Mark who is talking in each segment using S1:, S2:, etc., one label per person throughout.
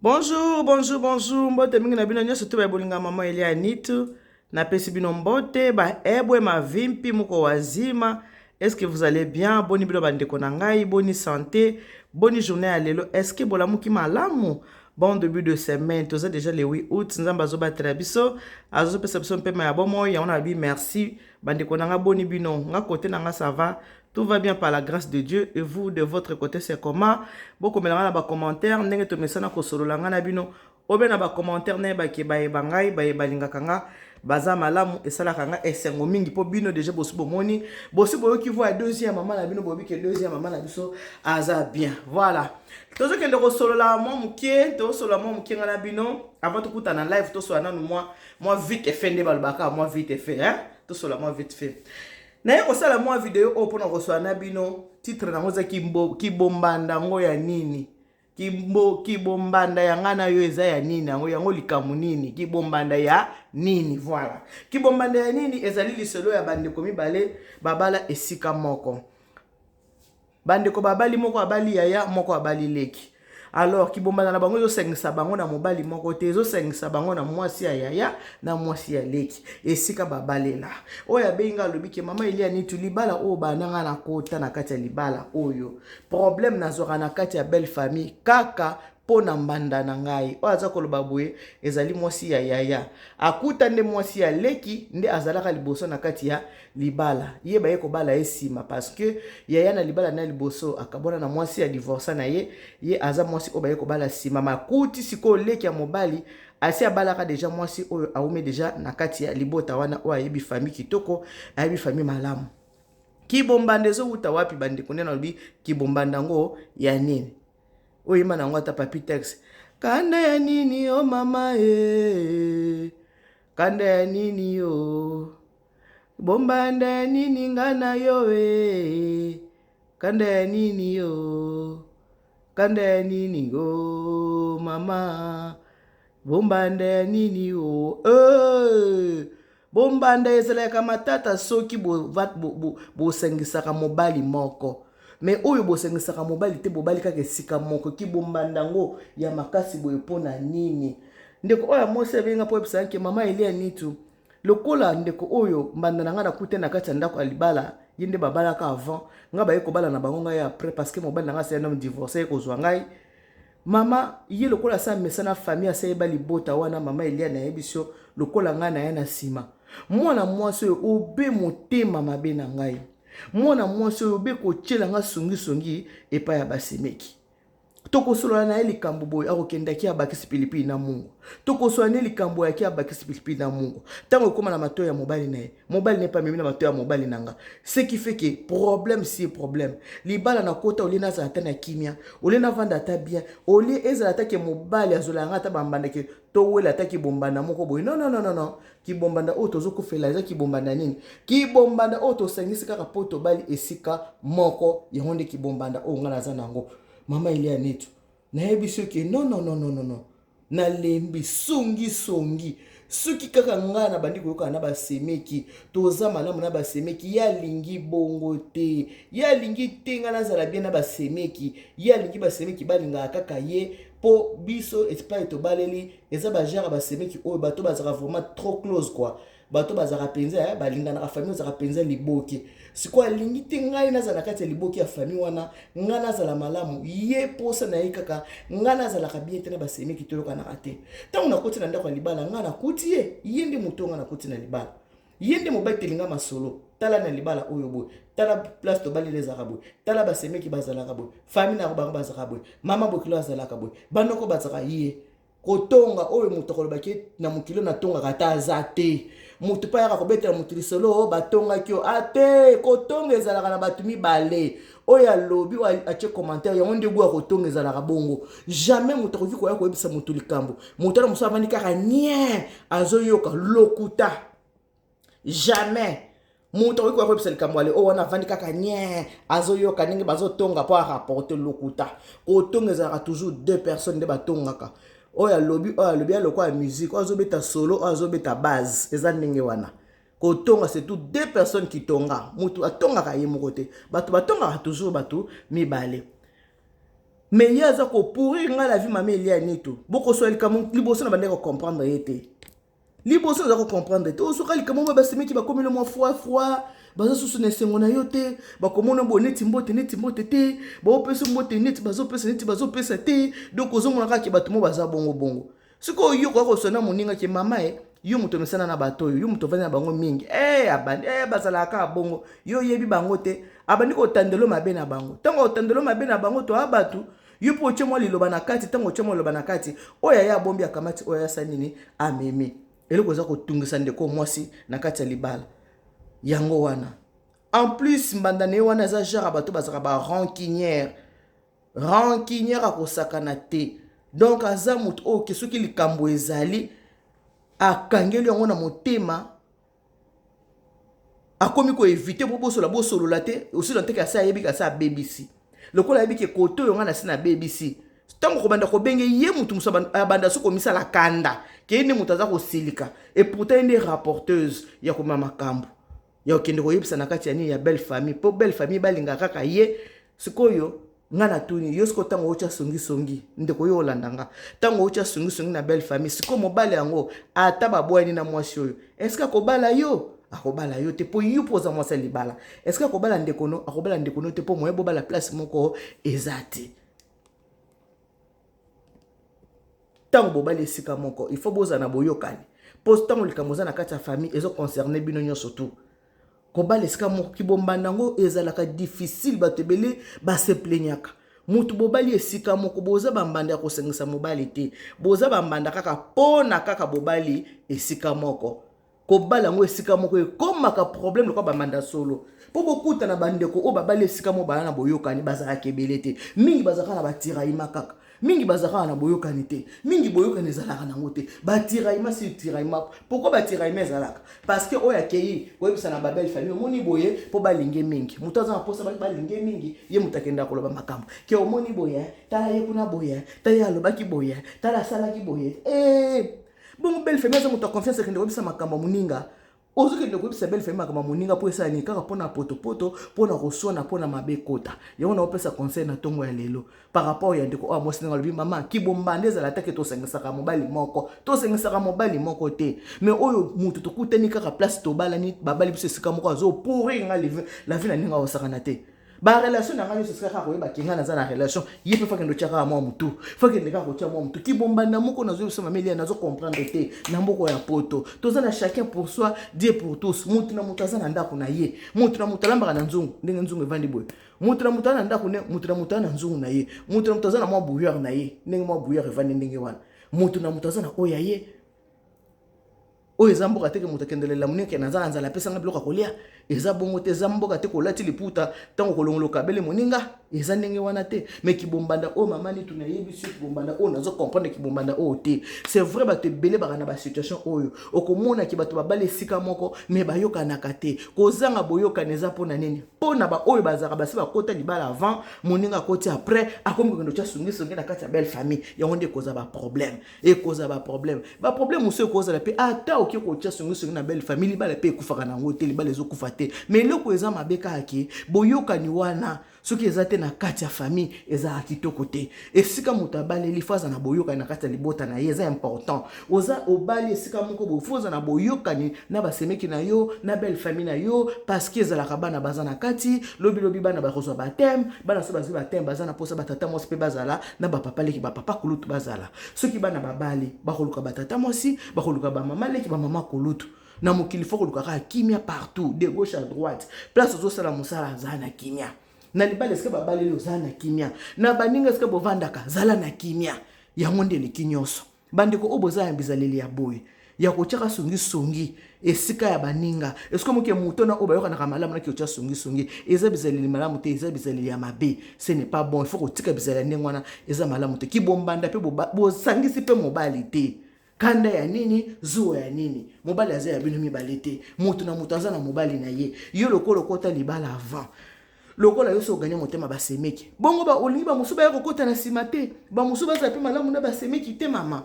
S1: Bonjour, bonjour, bonjour. Mbote mingi na bino nyonso to ba bolinga maman Elia Nitu. Napesi bino mbote ba ebwe mavimpi moko wazima. Est-ce que vous allez bien? Boni bino bandeko na ngai, boni santé, boni journée ya lelo. Est-ce que bolamuki malamu? Bon début de semaine, toza déjà le 8 août, Nzambe azobatela biso, azopesa biso mpema ya bomoi, yango na bi merci. Bandeko na nga boni bino, nga côté na nga ça va. Tout va bien par la grâce de Dieu et vous de votre côté c'est comment? Bokomela nga na ba commentaire ndenge tomesana kosolola nga na bino obe na ba commentaire nayebaki bayeba ngai baye balingaka nga baza malamu esalaka nga esengo mingi mpo bino deja bosi bomoni bosi boyoki voix ya deuxième mama na bino boyebi ke deuxième mama na biso aza bien. Voilà, tozokende kosolola mwa moke, tozosolola mwa moke nga na bino avant tokutana live. Tosolola nanu mwa vite fait nde balobaka mwa vite fait, hein? Tosolola mwa vite fait. Naye kosala mwa video oyo mpona kosolola na bino. Titre nango eza kibombanda yango ya nini? Kibombanda ya ngai na yo eza ya nini? Yango likambo nini? Kibombanda ya nini? Voilà, kibombanda ya nini ezali lisolo ya bandeko mibale babala esika moko. Bandeko babali, moko abali yaya, moko abali leki. Alors kibombanda na bango ezosangisa bango na mobali moko te, ezosangisa bango na mwasi ya yaya na mwasi ya leki esika babalela. Oyo abengi nga alobi ke mama Elia Nitu, libala oyo banda nga na kota na kati ya libala oyo, problème nazwaka na kati ya belle famille kaka mpo na mbanda na ngai. Oyo aza koloba boye ezali mwasi ya yaya. Akuta nde mwasi ya leki nde azalaka liboso na kati ya libala, ye baye kobala ye nsima, parce que yaya na libala na liboso akabwana na mwasi ya divorce na ye. Ye aza mwasi oyo baye kobala nsima. Makuti sikoyo leki ya mobali asi abalaka deja mwasi oyo aume deja na kati ya libota wana, oyo ayebi famille kitoko, ayebi famille malamu. Kibombanda ezowuta wapi, bandeko? Nde nalobi kibombanda yango ya nini? Oyemba na yango ata papi texte kanda ya nini? O mama e, kanda ya nini? Yo bombanda ya nini nga na yo e? Kanda ya nini yo? Kanda ya nini o mama? Bombanda ya nini yo e? Bombanda ezalaka matata soki bosangisaka mobali moko, mais oyo bosangisaka mobali te, bobali kaka esika moko. Kibombanda yango ya makasi boye mpo na nini? Ndeko oyo ya mwasi abenga mpo oyebisaka ke mama Elia Nitu, lokola ndeko oyo mbanda na ngai nakute na kati ya ndako ya libala, ye nde babalaka avant ngai, baye kobala na bango ngai après, parce que mobali na ngai c'est un homme divorcé, ye kozwa ngai mama. Ye lokola asa amesa na famille, asa yeba libota wana. Mama Elia, nayebi so lokola ngai na ye na nsima, mwana mwasi oyo obe motema mabe na ngai, mwana mwasi oyo obe kotiela nga songisongi epai ya basemeki. Tokosolola na ye likambo boye, akokendaki abakisi pilipili na mungu. Tokosolola na ye likambo yaki abakisi pilipili na mungu. Ntango ekóma na matoi ya mobali na ye, mobali na ye mpe amemi na matoi ya mobali na nga, ce qui fait que problème sur problème. Libala na kota, olie nazala ata na kimia, olie navanda ata bien, olie ezala ata ke mobali azolanga nga ata bambanda ke towela ata kibombanda moko boye. Non, non, non, non, non. Kibombanda oyo tozokufela eza kibombanda nini? Kibombanda oyo tosangisi kaka mpo tobali esika moko, yango nde kibombanda oyo ngai naza nango. Mama Elia Netu, nayebi soki non, non, non, non, non, non, nalembi songisongi. Soki kaka ngai na bandi koyokana na basemeki, toza malamu na basemeki, ye alingi bongo te. Ye alingi te ngai nazala bien na basemeki. Ye alingi basemeki balingaka kaka ye, mpo biso epai tobaleli eza bagenre basemeki oyo bato bazalaka vraiment trop close quoi. Bato bazalaka mpenza balinganaka, famille ezalaka mpenza liboke. Sikoyo alingi te ngai nazala na kati ya liboke ya famille wana, ngai nazala malamu. Ye posa na ye kaka ngai nazalaka bien te na basemeki, toyokanaka te. Ntango nakoti na ndako ya libala, ngai nakuti ye, ye nde moto ngai nakoti na libala, ye nde mobali telinga masolo. Tala na libala oyo boye, tala place tobaleli ezalaka boye, tala basemeki bazalaka boye, famille na bango bazalaka boye, mama bokilo azalaka boye, banoko bazalaka. Ye kotonga oyo moto akolobaki na mokili oyo natongaka ata aza te. Moto mpe ayaka kobetela moto lisolo oyo batongaki yo ate. Kotonga ezalaka na bato mibale. Oyo alobi, oyo atie commentaire, yango nde goya kotonga ezalaka bongo. Jamais moto akoki koya koyebisa moto likambo, moto wana mosusu avandi kaka nie azoyoka lokuta. Jamais moto akoki koya koyebisa likambo ale oyo wana avandi kaka nie azoyoka ndenge bazotonga mpo arapporte lokuta. Kotonga ezalaka toujours deux personnes nde batongaka. Oyo alobi, oyo alobi aloko ya musique, oyo azobeta solo, oyo azobeta base, eza ndenge wana. Kotonga, c'est tout deux personnes qui tonga. Moto atongaka ye moko te, bato batongaka toujours bato mibale. Mais ye aza kopourrir ngai la vie. Mama Elia Nito, bokoswa likambo liboso na bandaki kocomprendre ye te. Liboso naza kocomprendre te. Osoka likambo moko, basemeki bakomeli mwa froid froid, baza susu na esengo na yo te. Bakomona boye neti mbote, neti mbote te, baopesa mbote neti bazopesa, neti bazopesa te. Donc ozomona kaka bato mo baza bongo bongo. Sikoyo yo koya kosona moninga ke mama e, yo moto omesana na bato oyo, yo moto ovandi na bango mingi e, abandi e, bazalaka kaka bongo, yo oyebi bango te. Abandi kotandelo mabe na bango. Ntango otandelo mabe na bango, toya bato, yo mpo otie mwa liloba na kati. Ntango otie mwa liloba na kati, oyo aye abombi, akamati oyo asa nini, amemi eloko eza kotungisa ndeko mwasi na kati ya libala. Yango wana, en plus, mbanda na ye wana eza genre ya bato bazalaka barancunière, rancunière, akosakana te. Donc aza moto oyo ke soki likambo ezali, akangeli yango na motema, akomi koéviter mpo bosola bosolola te. Osila nteke asi ayebi kasi abebisi. Lokola ayebi ke kote oyo ngai na si nabebisi, ntango kobanda kobenge ye, motu mosu abanda so komisala kanda ke ye nde moto aza kosilika. Et pourtant ye nde rapporteuse ya komema makambo ya kokende koyebisa na kati ya nini, ya belle famille, mpo belle famille balingaka kaka ye. Sikoyo nga natuni yo, sikoyo ntango otya songisongi, ndeko yo olanda nga, ntango otya songisongi na belle famille, sikoyo mobali yango, ata babwani na mwasi oyo, est-ce akobala yo? Akobala yo te, mpo yo mpo oza mwasi ya libala. Est-ce akobala ndeko no? Akobala ndeko no te, mpo moye bobala place moko eza te. Ntango bobali esika moko, il faut bozala na boyokani, mpo ntango likambo eza na kati ya famille, ezoconcerne bino nyonso. Tu kobala esika moko, kibombanda yango ezalaka difficile. Bato ebele baseplaignaka. Mutu bobali esika moko, boza bambanda ya kosangisa mobali te, boza bambanda kaka mpo na kaka bobali esika moko. Kobala yango esika moko ekomaka problème lokola bamanda solo, mpo bokutana bandeko oyo babali esika moko baya na boyokani, bazalaka ebele te. Mingi bazalaka na batiraillement kaka, mingi bazalaka na boyokani te, mingi boyokani ezalaka nango te, batiraillement sur tiraillement. Pourquoi batiraillement ezalaka? Parce que oyo akei koyebisa na babelle famille, omoni boye, mpo balinge mingi. Moto aza na mposa balinge mingi, ye moto akendaka koloba makambo ke omoni boye, tala ye kuna boye, tala ye alobaki boye, tala asalaki boye. E bongo belle famille aza moto ya confiance, akende koyebisa makambo ya moninga. Ozokende koyebisa belle famille makambo ya moninga mpo esala nini? Kaka mpona potopoto, mpona koswana, mpona mabe ekota. Yango naopesa conseil na ntongo ya lelo par rapport ya ndeko oyo mwasi, ndenge alobi: mama, kibombanda ezala take. Tosangisaka mobali moko, tosangisaka mobali moko te. Mais oyo mutu tokutani kaka place tobalani, babali biso esika moko, azopourrir nga la vie na ndenge akosakana te. Barelation na ngai nyonso, esika kaka koyeba ke ngai naza na relation, ye mpe fakende otya kaka mwa motu, fakende kaka kotya mwa motu. Kibombanda moko nazoyebisa mama Elia, nazocomprendre te. Na mboka ya poto toza na chacun pour soi, Dieu pour tous. Motu na moto aza na ndako na ye, motu na moto alambaka na nzungu. Ndenge nzungu evandi boye, motu na moto aza na ndako ne, motu na moto aza na nzungu na ye, motu na moto aza na mwa bouilloire na ye. Ndenge mwa bouilloire evandi ndenge wana, motu na moto aza na oyo ya ye. Oyo eza mboka te ke moto akendelela moninga ke naza na nzala, apesanga biloko ya kolia. Eza bongo te. Eza mboka te kolati liputa, ntango kolongola okabeli moninga. Eza ndenge wana te. Mais kibombanda oyo, mama Nitu, nayebi so kibombanda oyo, nazo comprendre kibombanda oyo te. C'est vrai, bato ebele baka na basituation oyo. Okomonaki bato babali esika moko, mais bayokanaka te. Kozanga boyokani eza mpona nini? Mpona baoyo bazalaka basi bakota libala avant, moninga akoti après, akomi kokende otya songisongi na kati ya belle famille. Yango nde ekozala baproblème, ekozala baproblème. Baproblème mosusu ekozala mpe, ata okoki kotia songisongi na belle famille, libala mpe ekufaka nango te, libala ezokufa te. Mais eloko eza mabe kaka ke boyokani wana soki eza te na kati ya famille, ezalaka kitoko te. Esika moto abaleli, faut aza na boyokani na kati ya libota na ye, eza important. Oza obali esika moko boye, faut oza na boyokani na basemeki na yo, na belle famille na yo, parce que ezalaka bana baza na kati. Lobilobi bana bakozwa baptême. Bana so bazwi baptême, baza na mposa batata mwasi mpe bazala na bapapa leki, bapapa kulutu bazala. Soki bana babali, bakoluka batata mwasi, bakoluka bamama leki, bamama kulutu. Na mokili faut koluka kaka kimia partout, de gauche à droite. Place ozosala mosala, aza na kimia. Na libala, esika babaleli, oza na kimia. Na baninga, esika bovandaka, zala na kimia. Yango nde eleki nyonso. Bandeko oyo boza ya bizaleli ya boye ya kotiaka songisongi esika ya baninga, esika moke moto na oyo bayokanaka malamu, naki otya songisongi, eza bizaleli malamu te, eza bizaleli ya mabe. Ce n'est pas bon. Il faut kotika bizaleli ya ndenge wana, eza malamu te. Kibombanda mpe bosangisi mpe mobali te. Kanda ya nini? Zuwa ya nini? Mobali aza ya bino mibale te. Moto na moto aza na mobali na ye. Yo lokola okota libala avant, lokola yo so oganye motema basemeki bongo, ba olingi bamosusu baya kokota na nsima te, bamosusu bazala mpe malamu na basemeki te. Mama,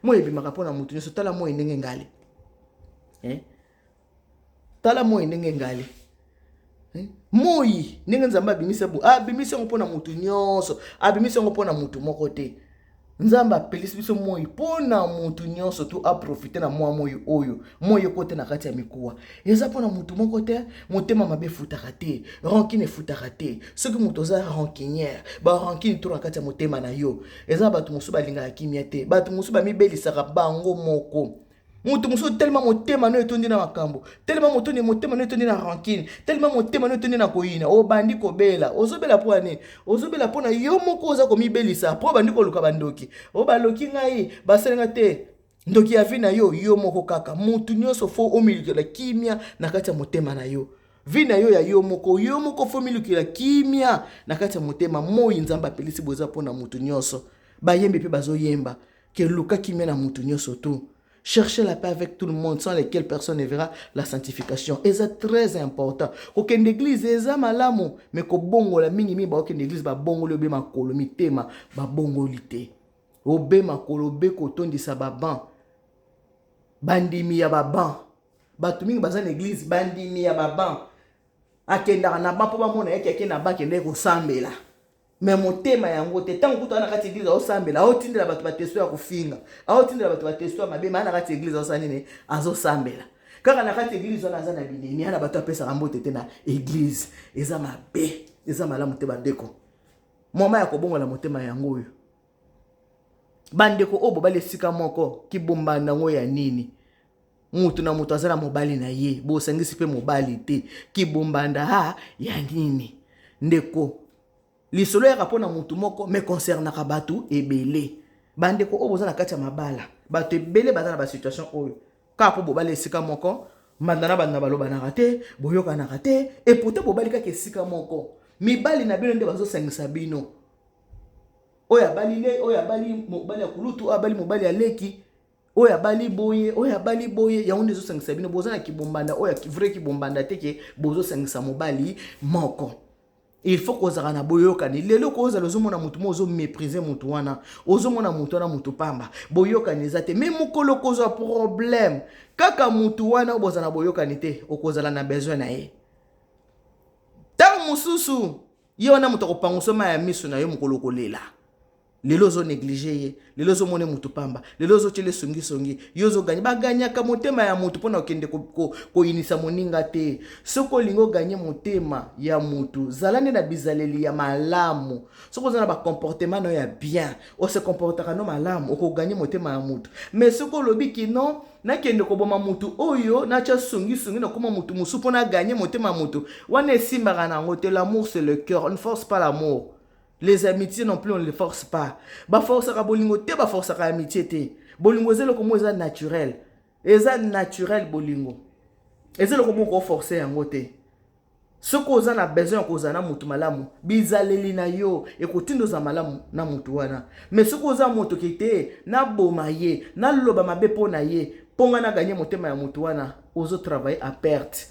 S1: Moi ebimaka mpo na motu nyonso. Tala moi ndenge ngali, eh? Tala moi ndenge ngali. Eh? Moi ndenge Nzambe abimisi, abimisi yango mpo na motu nyonso, abimisi yango mpo na motu moko te. Nzambe apelisi biso moi mpo na motu nyonso to aprofite na mwa moi oyo. Moi ekote na kati ya mikuwa, eza mpo na motu moko te. Motema mabe efutaka te, rancune efutaka te. Soki moto oza rancunière, barancune to na kati ya motema na yo, eza bato mosusu balingaka kimia te, bato mosusu bamibelisaka bango moko. Moto mosusu, telema, motema no etondi na makambo, telema, motondi motema no etondi na rancune, telema, motema no etondi na koyina. Obandi kobela, ozobela mpo ya nini? Ozobela mpo na yo moko oza komibelisa, mpo obandi koluka bandoki oyo baloki ngai, basalinga te. Ndoki ya vie na yo, yo moko kaka. Motu nyonso faut omilukela kimia na kati ya motema na yo. Vie na yo ya yo moko, yo moko faut omilukela kimia na kati ya motema. Moi Nzambe apelisi boza mpo na motu nyonso. Bayembi mpe bazoyemba ke luka kimia na motu nyonso tu. Cherchez la paix avec tout le monde, sans lesquels personne ne verra la sanctification. Eza très important. Kokende église eza malamu, mais kobongola mingi mingi, bakokende église, babongoli obe makolo, mitema babongoli te. Obe makolo, obe kotondisa baban. Bandimi ya baban. Bato mingi baza na église, bandimi ya baban. Akendaka na ban mpo bamona yeke ake na ban, akendeki kosambela. Me motema yango te. Ntango kutu na kati église aosambela, aotindela bato batexto ya kofinga, aotindela bato batexto ya mabe. Maa na kati église aosala nini? Azosambela kaka na kati église wana, aza na binemi ana bato apesaka mbote te na église. Eza mabe, eza malamu te. Bandeko, moma ya kobongola motema yango oyo. Bandeko oyo bobali esika moko, kibombanda yango ya nini? Mutu na moto aza na mobali na ye, bosangisi mpe mobali te, kibombanda ha ya nini? Ndeko, lisolo yaka mpo na motu moko, mais concernaka bato ebele. Bandeko oyo boza na kati ya mabala, bato ebele baza na basituation oyo kaka mpo bobali esika moko, mbanda na banda balobanaka te, boyokanaka te. Et pourtant bobali kaka esika moko. Mibali na bino nde bazosangisa bino. Oyo abali le, oyo abali mobali ya kulutu, oyo abali mobali ya leki, oyo abali boye, oyo abali boye, yango nde ezosangisa bino. Boza na kibombanda oyo vrai kibombanda te ke bozosangisa mobali moko. Il faut kozala na boyokani. Lelo kozala ozomona motu mo, ozoméprise motu wana, ozomona motu wana motu pamba, boyokani eza te. Mais mokolo kozwa problème, kaka motu wana oyo bozala na boyokani te, okozala na besoin na ye. Ntango mosusu ye wana moto akopangusa mai ya miso na yo mokolo kolela. Lelo ozonéglige ye, lelo ozomona motu pamba, lelo ozotyela esongisongi. Yo ozoganye, baganyaka motema ya motu mpona kokende koyinisa moninga te. Soki olingi oganye motema ya motu, zala nde na bizaleli ya malamu. Soki oza na bacomportement na yo ya bien, ose comportaka no malamu, okoganye motema ya motu. Mais soki olobi kino nakende koboma motu oyo, natya songisongi, nakoma motu mosusu mpo naganye motema ya motu wana, esimbaka na yango te. L'amour, c'est le cœur, on ne force pas l'amour. Les amitiés non plus, on ne les force pas. Baforsaka bolingo te, baforsaka amitié te. Bolingo eza eloko moko eza naturel, eza naturel. Bolingo eza eloko moko oforce yango te. Soki oza na besoin ya kozala na motu malamu, bizaleli na yo ekotinda ozala malamu na motu wana. Mais soki oza motoki te, naboma ye, naloba mabe mpo na ye, mpo ngai naganye motema ya motu wana, ozotravaille à perte.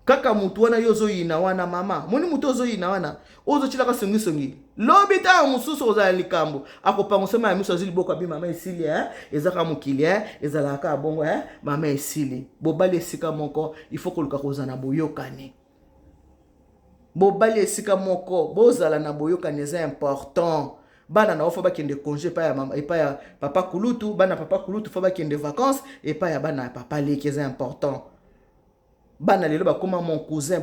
S1: Kaka motu wana yo ozoyina wana, mama moni, motu ozoyina wana, ozotyelaka songisongi, lobi ntango mosusu ozala likambo, akopangusama ya miso, azwi liboko, abi: "Mama, esili." E ezaka mokili, e ezalaka kaka bongo. E mama, esili. Bobali esika moko, il faut koluka kozala na boyokani. Bobali esika moko, bozala na boyokani, eza important. Bana na yo faut bakende congé epai ya mama, epai ya papa kulutu. Bana papa kulutu faut bakende vacances epai ya bana ya papa leki, eza important. Bana lelo bakóma mon cousin,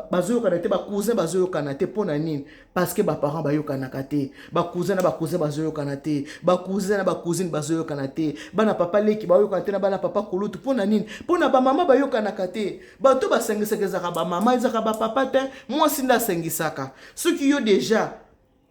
S1: bazoyokana te, bacousin bazoyokana te. Mpo na nini? Parce que baparent bayokanaka te. Bacousin na bacousin bazoyokana te, bacousin na bacousine bazoyokana te, bana papa leki bayoyokana te na bana papa kulutu. Mpo na nini? Mpo na bamama bayokanaka te. Bato basangisaka ezalaka bamama, ezalaka bapapa te. Mwasi nde asangisaka. Soki yo déjà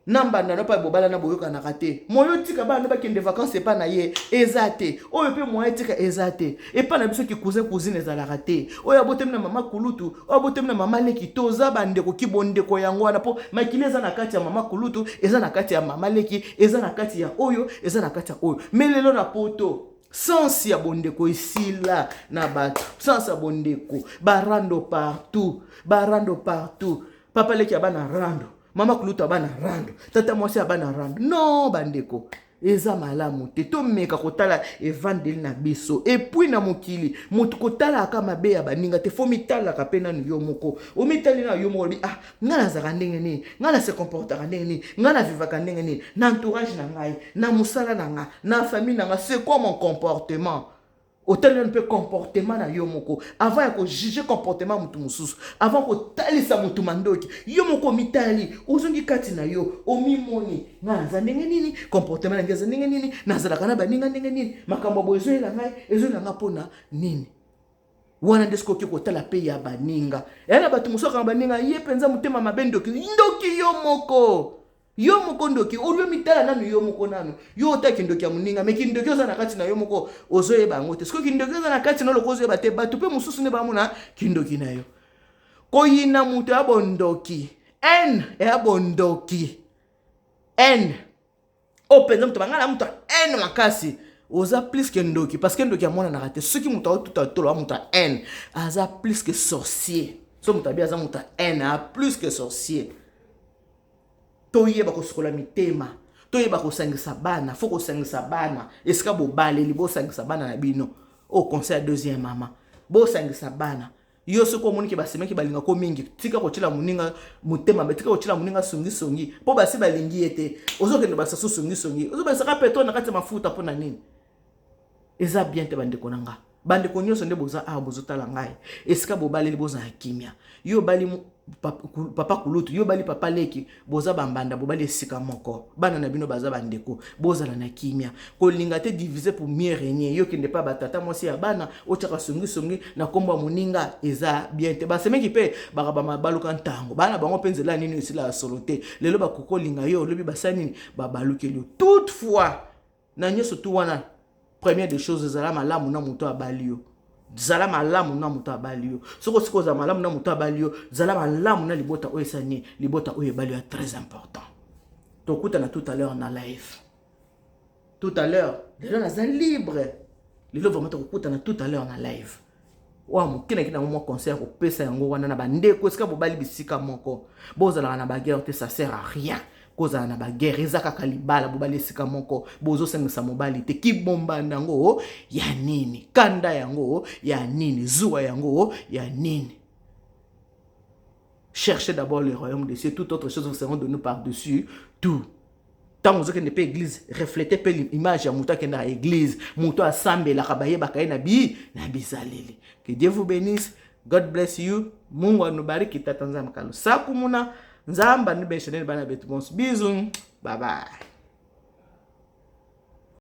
S1: na mbanda no mpa bobala na boyokanaka te, moyo tika bana no bakende vacance epa na ye eza te. Oyo mpe moya tika eza te. Epa na biso, kicousin cousine ezalaka te. Oyo abotami na mama kulutu, oyo abotami na mama leki, toza bandeko. Kibondeko yango wana, mpo makili eza na kati ya mama kulutu, eza na kati ya mama leki, eza na kati ya oyo, eza na kati ya oyo. Mais lelo na Poto, sens ya bondeko esila na bato, sens ya bondeko. Barando partout, barando partout. Papa leki ya bana rando, mama kulutu abana rando, tata mwasi abana rando. Non, bandeko. Eza malamu te. Tomeka kotala evandeli na biso. Et puis na mokili, moto kotalaka mabe ya baninga te, fo mitalaka mpe nanu yo moko. Omitali na yo moko, olobi: "Ah, ngai nazalaka ndenge nini? Ngai na se comportaka ndenge nini? Ngai na vivaka ndenge nini na entourage na ngai, na mosala na ngai, na famille na ngai? C'est quoi mon comportement?" Otali nanu mpe comportement na yo moko avant ya kojuger comportement motu mosusu, avant kotalisa motu mandoki. Yo moko omitali, ozongi kati na yo, omimoni: ngai naza ndenge nini? Comportement na ngai eza ndenge nini? Nazalaka na baninga ndenge nini? Makambo boye ezoyela ngai, ezoyela ngai mpona nini? Wana nde soki okoki kotala mpe ya baninga. Eya na bato mosusu akanga baninga, ye mpenza motema mabe, ndoki. Ndoki yo moko, yo moko ndoki. Olio mitala nanu yo moko nanu. Yo ota kindoki ya moninga, mais kindoki oza na kati na yo moko, ozoyeba yango te. Soki kindoki oza na kati na loko, ozoyeba te, bato mpe mosusu nde bamona kindoki na yo. Koyina moto ya bondoki, haine eya bondoki. Haine oyo mpenza, moto bangala, moto ya haine makasi, oza plus que ndoki, parce que ndoki amonanaka te. Soki moto aotuta tolo wa moto ya haine, aza plus que sorcier. So moto abi aza moto ya haine, aza plus que sorcier. Toyeba kosukola mitema, toyeba kosangisa bana. Fo kosangisa bana esika bobaleli, bosangisa bana na bino. Oyo conseil ya deuxième mama: bosangisa bana. Yo soki omoni ke basemeki balingako mingi, tika kotiela moninga motema, tika kotiela moninga songisongi, mpo basi balingi ye te. Ozokende basasu songisongi, ozobalisaka pétrole na kati ya mafuta, mpo na nini? Eza bien te. Bandeko na nga, bandeko nyonso nde boza awa, bozotala ngai, esika bobaleli, bozala kimia. Yo obali papa kulutu, yo obali papa leki, boza bambanda, bobali esika moko, bana na bino baza bandeko, bozala na kimia. Kolinga te, diviser pour mieux régner. Yo kende mpa batata mwasi ya bana, otiaka songisongi na nkombo ya moninga, eza bien te. Basemeki mpe baka baluka ntango bana bango mpe nzela nini esila ya solo te. Lelo bakoki kolinga yo, olobi basali nini, babalukeli yo. Toutefois, na nyonso tu wana, première des choses, ezala malamu na moto abali yo. Zala malamu na moto abali yo. Soki osiki ozala malamu na moto abali yo, zala malamu na libota oyo esani, libota oyo ebali yo ya très important. Tokutana tout à l'heure na live, tout à l'heure. Lelo naza libre, lelo vraiment tokokutana tout à l'heure na live. Oyo moke naki nango mwa conseil ya kopesa yango wana na bandeko. Esika bobali bisika moko, bozalaka na baguerre te, ça sert à rien kozala na baguerre. Eza kaka libala, bobali esika moko, bozosangisa mobali te. Kibombanda yango ya nini? Kanda yango ya nini? Zuwa yango ya nini? Cherchez d'abord le royaume des cieux, toute autre chose vous seront données par-dessus tout. Ntango ozokende mpe église, reflète mpe image ya moto akendaka église, moto asambelaka, bayebaka ye na bi na bizaleli. Que Dieu vous bénisse. God bless you. Mungu anubariki. Tata Nzambe kalusaku muna Nzambe anubesheneni bana betu bonso. Bisous, bye bye.